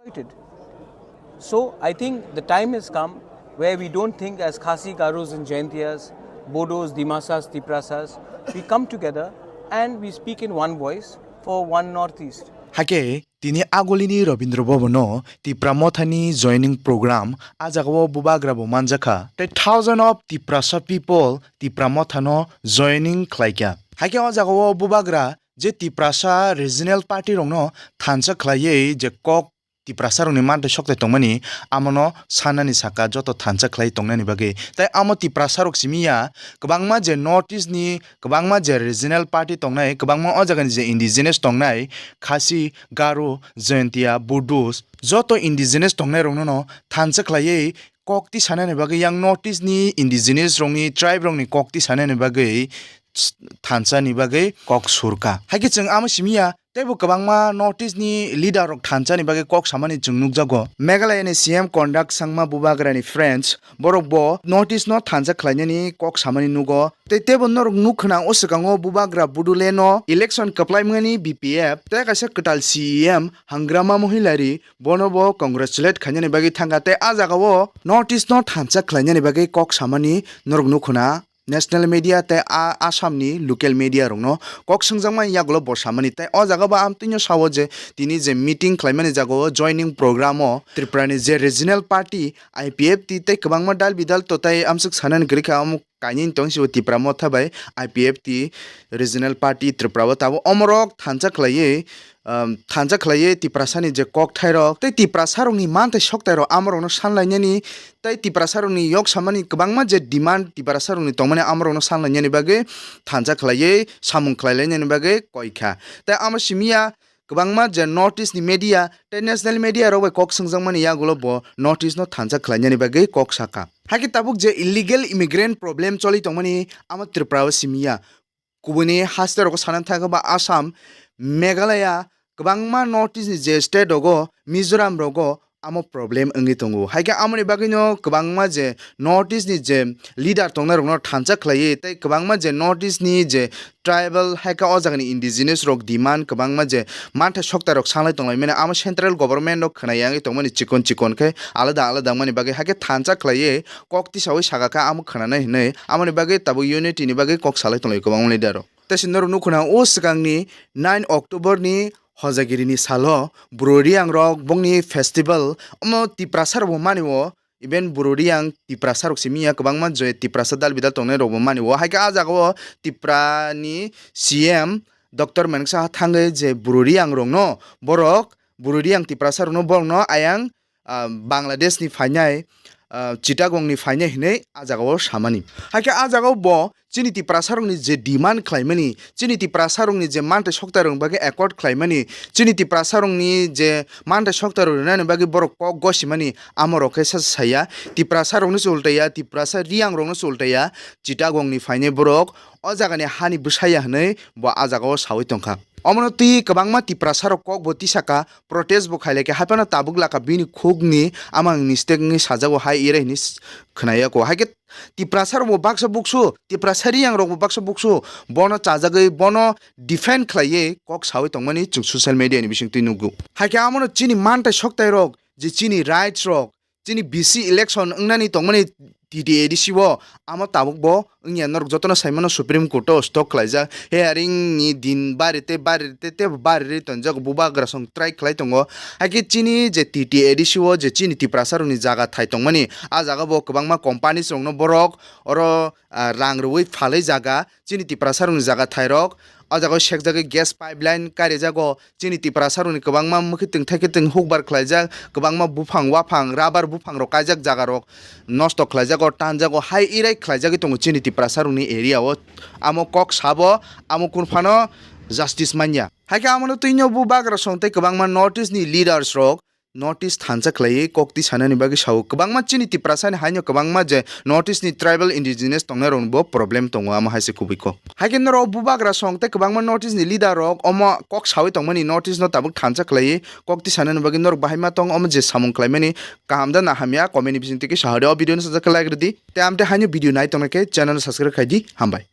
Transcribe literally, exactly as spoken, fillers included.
exploited. So I think the time has come where we don't think as Khasi, Garos and Jaintias, Bodos, Dimasas, Tiprasas, we come together and we speak in one voice for one Northeast. Hake tini agolini Rabindra Bhavan no Tipra Mothani joining program a jagao bubagra bo manjakha. Tei thousand of Tiprasa people Tipra Mothano joining khlaikha. Hake o jagao bubagra je Tiprasa regional party rokno thansa khlaiwi je kok Tiprasa rokni manthai sokthai tongmani amono sanani saka joto thansa khlai tongnani bagwi. Tei amo Tiprasa rok simi ya, kwbangma je North East ni kwbangma je regional party tongnai, kwbangma o jagani je indigenous tongnai, Khasi, Garo, Jaintia, Buddhist, joto indigenous tongnai rokno no thansa khlaiwi kok tisanani bagwi yang North East ni indigenous rokni tribe rokni kok tisanani bagwi thansa ni bagwi kok surka. Haikhe chwng amo simi ya, teibo kwbangma North East ni leader rok thansa ni bagwi kok samani chwng nukjago. Meghalaya ni C M Conrad Sangma bubagra ni friends, borok bo North East no thansa khlainani kok samani nugo. Tei teibo norok nuk khna o swkango bubagra Budule no election kwplai mani B P F tei kaisa kwtal C E M Hangrama Mohilari bono bo congratulate khainani bagwi thangkha tei a jagao North East no thansa khlainani bagwi kok samani norok nuk khna. National media tei a Assam ni local media rokno kok swngjakmani yagulo bo samani tei o jaga bo amtwino sao je tini je meeting khlaimani jagao joining program o Tripura ni je regional party I P F T tei kwbangma dal bidal to tei amswk sanani kwrwi kha omo kainwi tong sio Tipra Motha bai I P F T regional party Tripura o tabuk omorok thansa khlaiwi um, thansa khlaiwi Tiprasani je kokthairok tei Tiprasarokni manthai soktairok amorokno sanlainani tei Tiprasarokni yok samani kwbangma je demand Tiprasarokni tongmani amorokno sanlainani bagwi thansa khlaiwi samung khlailainani bagwi koikha. Tei amo simiya kwbangma je North East ni media tei national media rok bai kok swngjakmani yagulo bo North East no thansa khlainani bagwi kok sakha. Haikhe tabuk je illegal immigrant problem choli tongmani amo Tripura o simiya. Kubuni haste rogo sanani thangkhe ba Assam, Meghalaya, kwbangma North East ni je state rogo, Mizoram rogo amo problem wngwi tongo. Haikhe amoni bagwino kwbangma je North East ni je leader tongnai rokno thansa khlaiwi tei kwbangma je North East ni je tribal haikhe o jagani indigenous rok demand kwbangma je manthai sokta rok sanglai tonglaimani amo central government rok khwnai yangwi tongmani chikon chikon khe alada alada wngmani bagwi haikhe thansa khlaiwi kok tisawi saka kha amo khwnanai hinwi, amoni bagwi tabuk unity ni bagwi kok salai tonglai kwbangma leader rok. Tei se norok nukhuna o swkangni nine October ni Hojagiri ni salo Bwrwi Riyang rok bongni festival omo Tiprasa rok bo mani o, even Bwrwi Riyang Tiprasa rok simi ya kwbangma je Tiprasa dal bidal tongnai rok bo mani o, haikhe a jaga o Tipra ni C M Doctor Maniksa thangwi je Bwrwi Riyang rok no borok Bwrwi Riyang Tiprasa rok no borok no ayang ah, Bangladesh ni phainai, ah, Chittagong ni phainai hinwi a jaga o samani. Haikhe a jaga o bo chini Tiprasa rokni je demand khlaimani, chini Tiprasa rokni je manthai sokta rokni bagwi accord khlaimani, chini Tiprasa rokni je manthai sokta rok rwnani bagwi borok kok gosimani, amo rok khe sa saya. Tiprasa rokno se ultaiya, Tiprasa Riyang rokno se ultaiya, Chittagong ni phainai borok o jagani hani bwsaya hinwi bo a jaga o sawi tongkha. Omono twi kwbangma Tiprasa rok kok bo tisaka, protest bo khailai khe, haiphano tabuk laka bini khukni amang mistake wngwi sajago hai ire hinwi s-, khwnaya ko. Haikhe Tiprasa rok bo baksa buksu, Tiprasa Riyang rok bo baksa buksu, bono chajagwi, bono defend khlaiwi kok sawi tongmani chwng social media ni bisingtwi nukgo. Haikhe amono chini manthai soktai rok, je chini rights rok, chini B C election wngnani tongmani T T A D C o amo tabuk bo wngya norok jotono saimano Supreme Court o stop khlaijak. Hearing ni din bari tei bari tei tei bari ri tonjak bubagra song try khlai tongo. Haikhe chini je T T A D C o je chini Tiprasa rokni jaga thai tongmani a jaga bo kwbangma companies rokno borok oro ah, rang rwui phalwi jaga chini Tiprasa rokni jaga thairok. O jaga o sekjagwi gas pipeline karijago. Chini Tiprasa rokni kwbangma mwkhwtwng thaikhe twng hukbar khlaijak, kwbangma buphang waphang rubber buphang rok kaijak jaga rok nosto khlaijago, tanjago, hai irai khlaijagwi tongo chini Tiprasa rokni area o. Amo kok sabo, amo kunphano justice manya. Haikhe amono twino bubagra song tei kwbangma North East ni leaders rok North East thansa khlaiwi kok tisanani bagwi sao. Kwbangma chini Tiprasani haino kwbangma je North East ni tribal indigenous tongnai rokni bo problem tongo, amo hai se kubui kok. Haikhe norok bubagra song tei kwbangma North East ni leader rok omo kok sawi tongmani North East no tabuk thansa khlaiwi kok tisanani bagwi norok bahai ma tong omo je samung khlaimani kaham da na hamya comment ni bisingtwi khe sahori o video no sajak khe like rwdi tei amtwi haino video nai tongnai khe channel subscribe khaidi. Hambai.